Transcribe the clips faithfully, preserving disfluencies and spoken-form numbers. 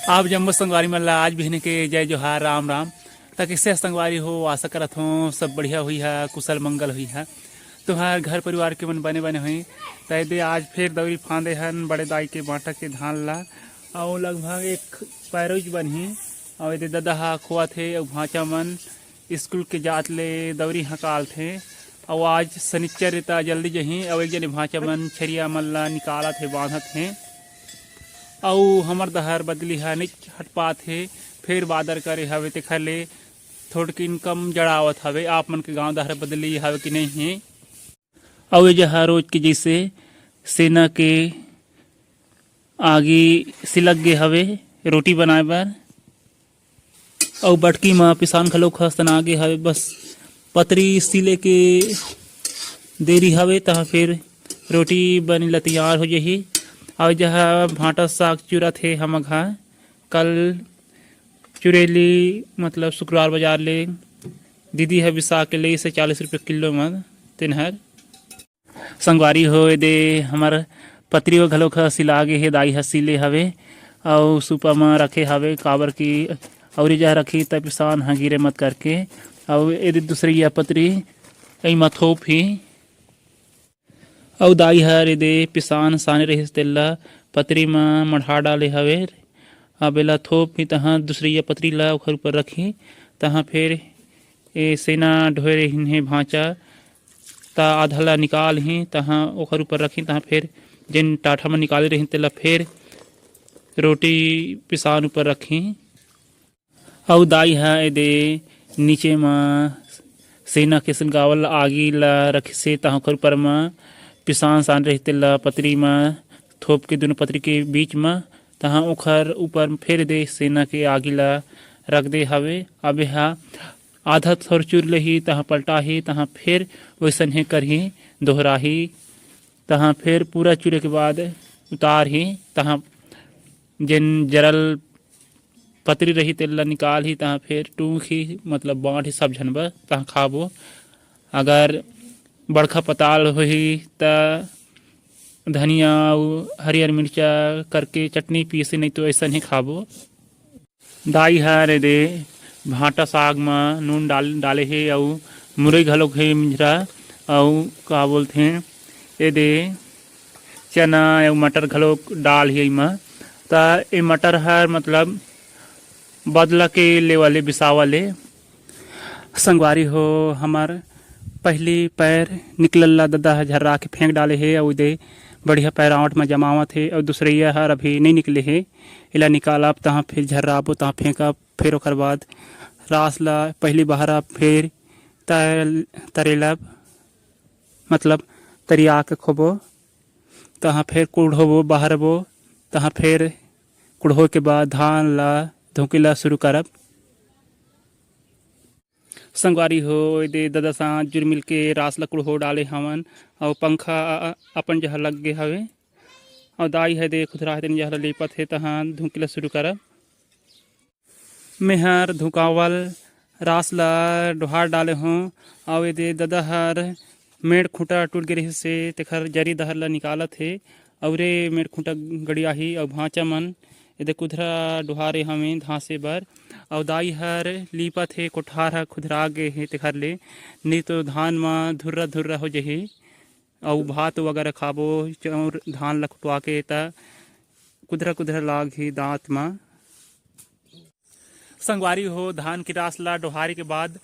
आप जम्मो संगवारी मन ला आज बिहने के जय जोहार, राम राम। त कइसे संगवारी हो, आशा करत हों सब बढ़िया होही है, कुशल मंगल होही है। तुम्हार घर परिवार के मन बने बने होही। त एदे आज फिर दौरी फांदे हन बड़े दाई के बांटा के धान ला, अउ लगभग एक पैरोज बनही। अउ एदे ददा हा खोवत हे, अउ भांचा मन स्कूल के जात ले दौरी हकालथे। अउ आज सनिच्चर ए, त जल्दी जही। अउ एक जने भांचा मन छरिया मन ला निकालत हे, बांधत हे। अउ हमर दहर बदली ह नइ हट पात हे, फेर बादर करे हवे, तेखर ले थोड़किन कम जड़ावत हवे। आप मन के गांव दहर बदली हवे कि नहीं हे? अउ ए जहा रोज के जैसे सेना के आगी सिलक गे हवे रोटी बनाए बर। अउ बटकी म पिसान घलोक ह सना गे हवे। बस पतरी सिले के देरी हवे, तहाँ फिर रोटी बने ला तैयार हो जही। अउ जहाँ भांटा साग चुरत हे हमघा, कल चुरेली, मतलब शुक्रवार बाजार ले दीदी ह बिसा के लेइस हे चालीस रुपये किलो म तेनहर। संगवारी हो, एदे हमर पतरी घलोक ह सिला गे हे, दाई ह सिले हवे अउ सुपा म रखे हवे, काबर कि अउरी जहाँ रखी त पिसान ह गिरे मत करके। अउ एदे दूसरइया पतरी एमा थोप ही। अउ दाई हर एदे पिसान साने रहिस, तेला पतरी म मढ़ा डाले हवे। अब एला थोप ही, तहाँ दूसरइया पतरी ला ओखर ऊपर रखी, तहाँ फेर ए सेना ढोए रहिन हे भांचा, त आधा ला निकाल ही, तहाँ ओखर ऊपर रखी, तहाँ फेर जेन टाठा म निकाले रहिन, तेला फेर रोटी पिसान ऊपर रखी। अउ दाई ह एदे नीचे म सेना के सुलगावल आगी ला रखिसे, तहाँ ओखर ऊपर म पिसान सान रहिस, तेला पतरी म थोप के, दुनों पतरी के बीच म, तहाँ ओखर ऊपर फेर दे सेना के आगी ला रख दे हवे। अब एहा आधा थोर चुर लेही, तहाँ पलटाही, तहाँ फेर वैसन हे करही, दोहराही, तहाँ फेर पूरा चुरे के बाद उतारही, तहाँ जेन जरल पतरी रही, तेला निकालही, तहाँ फेर टूंकही, मतलब बांटही सब झन बर, तहाँ खाबो। अगर बड़खा पताल होही, त धनिया अउ हरियर मिर्चा करके चटनी पीसे, नहीं तो ऐसन ही खाबो। दाई हर एदे भांटा साग म नून डाल, डाले हे, अउ मुरई घलोक हे मिंजरा, अउ का बोलथे, एदे चना अउ मटर घलोक डाल हे एमा। त ए मटर हर मतलब बदला के लेवा ले, बिसावा ले। संगवारी हो, हमर पहिली पैर निकलल ला ददा ह झर्रा के फेंक डाले हे, अउ दे बढ़िया पैरावट म जमावत हे, अउ दूसरइया हर अभी नइ निकले हे। एला निकालब, तहाँ फिर झर्राबो, तहाँ फेंकब, फिर ओकर बाद रास ला पहिली बहरा, फिर तर-, तरेलब, मतलब तरिया के खोबो, तहाँ फिर कुढ़ोबो, बहरबो, तहाँ फिर कुढ़ो के बाद धान ला धुके ला शुरू करब। संगवारी हो, एदे ददा साथ जुरमिल के रास ल कुड़हो डाले हवन, अउ पंखा अ-, अ-, अपन जगह लग गे हवे, अउ दाई ह दे खुदरा ह तेन जगह ल लेपत हे, तहाँ धुंकी ल शुरू करब। मेहर धुकावल रास ल डोहार डाले हों, अउ एदे ददा हर मेड़ खूंटा टूट गे रहिस हे, तेखर जरी दहर ल निकालत हे। अउ रे मेड़ खूंटा गड़ियाही, अउ भांचा मन एदे कुधरा डोहारे हवे धांसे बर, अउ दाई हर लीपत हे, कोठार ह खुधरा गे हे तेखर ले, नी तो धान म धुर्रा धुर्रा हो जही, अउ भात वगैरह खाबो, चाउर धान ल कुटवा के, त कुधरा कुधरा लागही दांत म। संगवारी हो, धान के रास ला डोहारे के बाद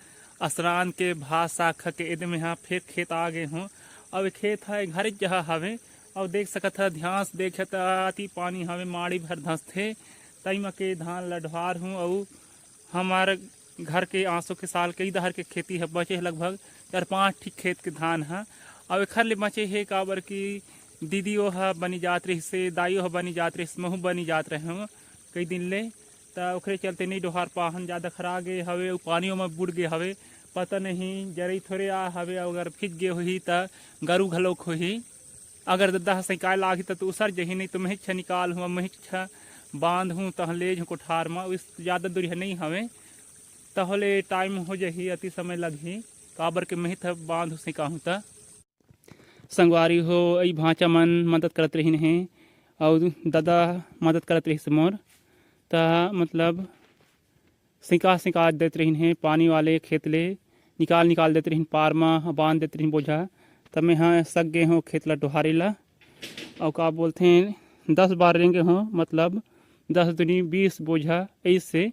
स्नान के भात साग खा के एदे मेहा फेर खेत आ गे हों। अब ए खेत ह घरे जहा हवे, अउ देख सकत ह, ध्यान से देखे त अति पानी हवे, माड़ी भर धंसथे। तई म के धान ला डोहार हूँ, अउ हमार घर के आंसू के साल कई दहर के खेती ह, बचे हे लगभग चार पांच ठीक खेत के धान ह। अउ एखर ले बचे हे, काबर कि दीदी ओ ह बनी जात रहिसे, दाई ओ ह बनी जात रहिस, महू बनी जात रहे हूँ कई दिन ले। त ओखरे चलते नइ डोहार पाहन, जादा खरा गे हवे अउ पानी ओमा बुड़ गे हवे। पता नहीं जरई थोरे आ हवे, अउ अगर फिज गे होही त गरू घलोक होही। अगर ददा ह सैकाय लागही त, त उसर जही, नहीं तो महिच निकाल हूँ, महिच बांध हूँ, तह ले जहूँ कोठार म। उस जादा दूरिहा नइ हवे, तहोले टाइम हो जही, अति समय लगही, काबर के महित ह बांध हूँ सैका हूँ त। संगवारी हो, अई भांचा मन मदद करत रहिन हे, अउ ददा मदद करत रहिस मोर। त मतलब सिंका सिंका देत रहिन हे पानी वाले खेत ले, निकाल निकाल देत रहिन पार म, बांध देत रहिन बोझा। त मैं ह सक गे हों खेत ला डोहारे ला। अउ का बोलथे, दस बार रेंगे हों, मतलब दस दूनी बीस बोझा ऐसे।